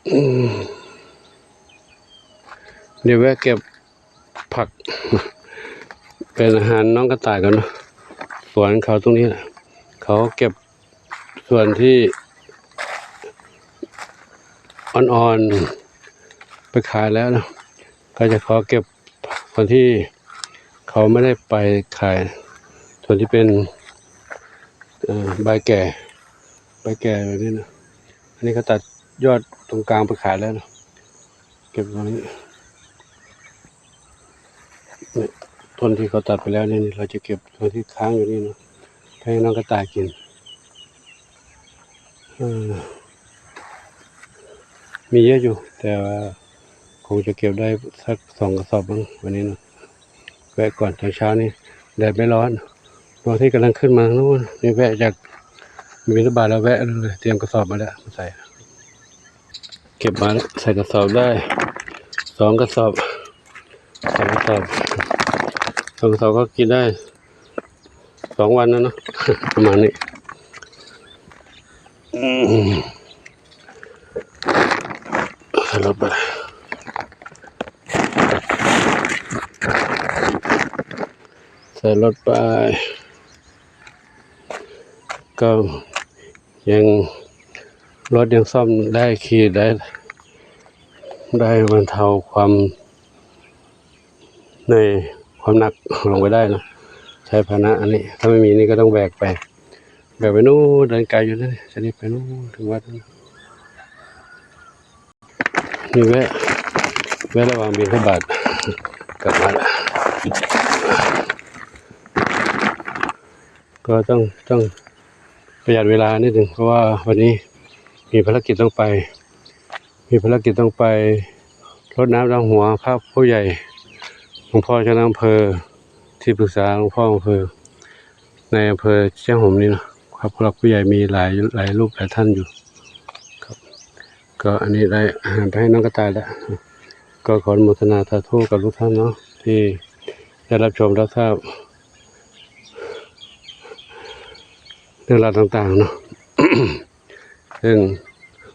ອືມ ດຽວແວະເກັບຜັກ ເປັນອາຫານນ້ອງກະຕ່າຍກ່ອນເນາະ. ສວນເຂົາຕົງນີ້ແຫຼະ ເຂົາເກັບສ່ວນທີ່ອ່ອນໆ ໄປຂາຍແລ້ວເນາະ. ເຂົາຈະຂໍເກັບສ່ວນທີ່ເຂົາໄມ່ໄດ້ໄປຂາຍ ສ່ວນທີ່ເປັນ ເອີ ໃບແກ່ ໃບແກ່ແບບນີ້ນະ. ອັນນີ້ເຂົາຕັດຍອດຕົງກາງໄປຂາຍແລ້ວເນາະ. ເກັບຕົງນີ້ ນີ້ ຕົ້ນທີ່ເຂົາຕັດໄປແລ້ວນີ້ ເຮົາຈະເກັບສ່ວນທີ່ຄ້າງຢູ່ນີ້ເນາະ ໃຫ້ນ້ອງກະຕ່າຍກິນ. ເອີ ມີເຍອະຢູ່ ແຕ່ວ່າຄົງຈະເກັບໄດ້ສັກສອງກະສອບເບິ່ງ ວັນນີ້ເນາະ. ແວະກ່ອນຕອນເຊົ້ານີ້ ແດດໄມ່ຮ້ອນ. ບາງທີກຳລັງຂຶ້ນມາທາງໂນ້ນ ນີ້ແວະຈາກບິນທະບາດແລ້ວ ແວະເລີຍ ຕຽມກະສອບມາແລ້ວ ມາໃສ່. ເກັບມາໃສ່ກະສອບໄດ້ສອງກະສອບ ສອງກະສອບ ສອງກະສອບກໍກິນໄດ້ສອງວັນແລ້ວເນາະ ປະມານນີ້. ອືມ ໃສ່ລົດໄປ ໃສ່ລົດໄປ ກໍຍັງ ລົດຍັງສ້ອມໄດ້ ຂີ່ໄດ້ ໄດ້ບັນເທົາຄວາມ ໃນຄວາມໜັກລົງໄປໄດ້ເນາະ ໃຊ້ພາຫະນະອັນນີ້. ຖ້າໄມ່ມີນີ້ກໍຕ້ອງແບກໄປ ແບກໄປໂນ້ນ ເດີນໄກຢູ່ເດ້ ຈາກນີ້ໄປໂນ້ນເຖິງວັດ. ນີ້ແວະ ແວະລະຫວ່າງບິນທະບາດ ກັບມາລະ ກໍຕ້ອງ ຕ້ອງປະຢັດເວລານິດໜຶ່ງ ເພາະວ່າວັນນີ້ມີພາລະກິດຕ້ອງໄປ ມີພາລະກິດຕ້ອງໄປລົດນ້ຳດຳຫົວພະຜູ້ໃຫຍ່ ຫຼວງພໍ່ເຈົ້ານາຍອຳເພີ ທີ່ປຶກສາຫຼວງພໍ່ອຳເພີ ໃນອຳເພີຊຽງຫົມນີ້ເນາະ. ພະຜູ້ຫຼັກຜູ້ໃຫຍ່ມີຫຼາຍ ຫຼາຍຮູບຫຼາຍທ່ານຢູ່. ກໍອັນນີ້ໄດ້ອາຫານໄປໃຫ້ນ້ອງກະຕ່າຍແລ້ວ ກໍຂໍອະນຸໂມທະນາສາທຸກັບທຸກທ່ານເນາະ ທີ່ໄດ້ຮັບຊົມຮັບຊາບເລື່ອງລາວຕ່າງໆເນາະ. ເຊິ່ງ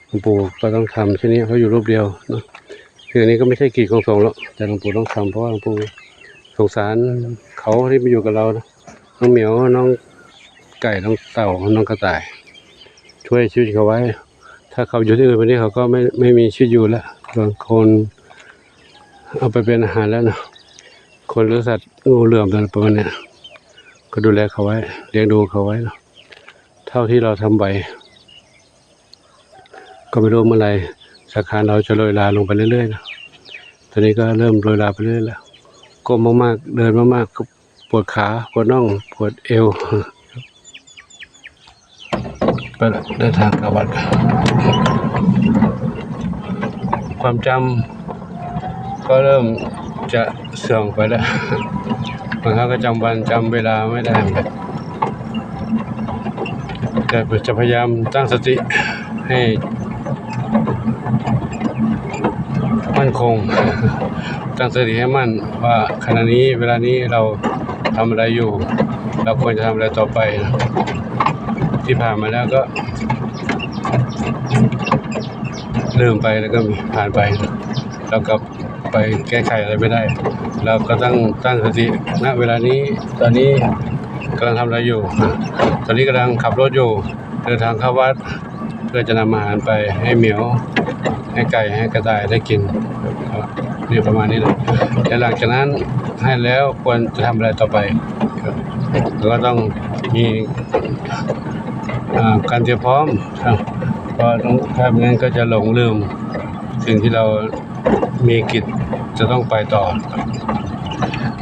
ຫຼວງปู่ກໍຕ້ອງທຳເຊັ່ນນີ້ ເພາະຢູ່ຮູບດຽວເນາະ. ຄືອັນນີ້ກໍໄມ່ໃຊ່ກິດຂອງສົງແລ້ວ ແຕ່ຫຼວງປູ່ຕ້ອງທຳ ເພາະວ່າຫຼວງປູ່ສົງສານເຂົາທີ່ມາຢູ່ກັບເຮົານະ ນ້ອງໝຽວ ນ້ອງໄກ່ ນ້ອງເຕົ່າ ນ້ອງກະຕ່າຍ ຊ່ວຍຊີວິດເຂົາໄວ້. ຖ້າເຂົາຢູ່ທີ່ອື່ນ ບາດນີ້ເຂົາກໍໄມ່ ໄມ່ມີຊີວິດຢູ່ແລ້ວ ບາງຄົນເອົາໄປເປັນອາຫານແລ້ວນະ ຄົນ ຫຼື ສັດ ງູເຫຼື້ອມ ປະມານນີ້ ກໍດູແລເຂົາໄວ້ ລ້ຽງດູເຂົາໄວ້ເນາະ. ເທົ່າທີ່ເຮົາທຳໄຫວ ກໍໄມ່ຮູ້ເມື່ອໃດສັງຂານເຮົາຈະໂລຍລາລົງໄປເລື້ອຍໆນະ. ຕອນນີ້ກໍເລີ່ມໂລຍລາໄປເລື້ອຍແລ້ວ ກົ້ມມາກໆ ເດີນມາກໆ ກໍປວດຂາ ປວດໜ່ອງ ປວດເອວ. ໄປລະ ເດີນທາງເຂົ້າວັດ ຄວາມຈຳ ກໍເລີ່ມຈະເສື່ອມໄປແລ້ວ. ບາງຄັ້ງກໍຈຳວັນຈຳເວລາໄມ່ໄດ້ ແຕ່ຈະພະຍາຍາມຕັ້ງສະຕິໃຫ້ໝັ້ນຄົງ, ຕັ້ງສະຕິໃຫ້ໝັ້ນວ່າຂະນະນີ້ ເວລານີ້ເຮົາທຳອະໄລຢູ່, ເຮົາຄວນຈະທຳອະໄລຕໍ່ໄປ. ທີ່ຜ່ານມາແລ້ວກໍລືມໄປ ແລ້ວກໍຜ່ານໄປ ແລ້ວກໍ ໄປແກ້ໄຂອະໄລໄມ່ໄດ້ ເຮົາກໍຕ້ອງຕັ້ງສະຕິ ນະເວລານີ້ ຕອນນີ້ກຳລັງທຳອະໄລຢູ່? ຕອນນີ້ກຳລັງຂັບລົດຢູ່ ເດີນທາງເຂົ້າວັດ ເພື່ອຈະນຳອາຫານໄປໃຫ້ໝຽວ ໃຫ້ໄກ່ ໃຫ້ກະຕ່າຍໄດ້ກິນ ນີ້ປະມານນີ້ແຫຼະ. ແລະ ຫຼັງຈາກນັ້ນໃຫ້ແລ້ວ ຄວນຈະທຳອະໄລຕໍ່ໄປ? ເຮົາກໍຕ້ອງມີ ອ່າ ການຕຽມພ້ອມ ເພາະຖ້າບໍ່ນັ້ນກໍຈະຫຼົງລືມສິ່ງທີ່ເຮົາ ມີກິດຈະຕ້ອງໄປຕໍ່.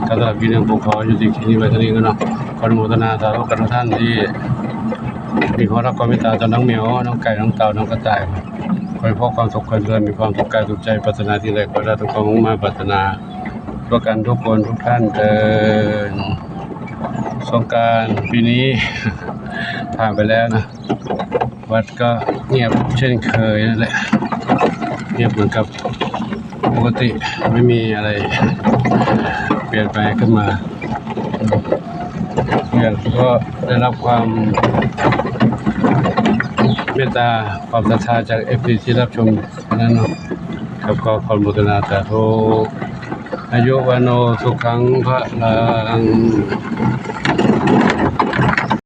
ກໍສຳລັບຄລິບນີ້ ຂອຍຸຕິຄລິບນີ້ໄວ້ເທົ່ານີ້ກ່ອນເນາະ. ຂໍອະນຸໂມທະນາສາທຸກັບທຸກທ່ານທີ່ມີຄວາມຮັກຄວາມເມດຕາຕໍ່ນ້ອງໝຽວ ນ້ອງໄກ່ ນ້ອງເຕົ່າ ນ້ອງກະຕ່າຍ. ຂໍໃຫ້ພົບຄວາມສຸກຄວາມຈະເລີນ ມີຄວາມສຸກກາຍສຸກໃຈ ປາດຖະໜາສິ່ງໃດ ຂໍໄດ້ສົມຄວາມມຸ່ງມາດປາດຖະໜາ ຕົວກັນທຸກຄົນທຸກທ່ານເທີ້ນ. ສົງການປີນີ້ຜ່ານໄປແລ້ວນະ. ວັດກໍງຽບເຊັ່ນເຄີຍນັ້ນແຫຼະ ງຽບເໝືອນກັບປົກກະຕິ ໄມ່ມີອະໄລປ່ຽນແປງຂຶ້ນມາ. ເພື່ອນກໍໄດ້ຮັບຄວາມ ເມດຕາ ຄວາມສັດທາຈາກເອັຟຊີທີ່ຮັບຊົມນັ້ນເນາະ ກັບຂໍອະນຸໂມທະນາສາທຸ ອາຍຸວັນໂນສຸຂັງພະລັງ.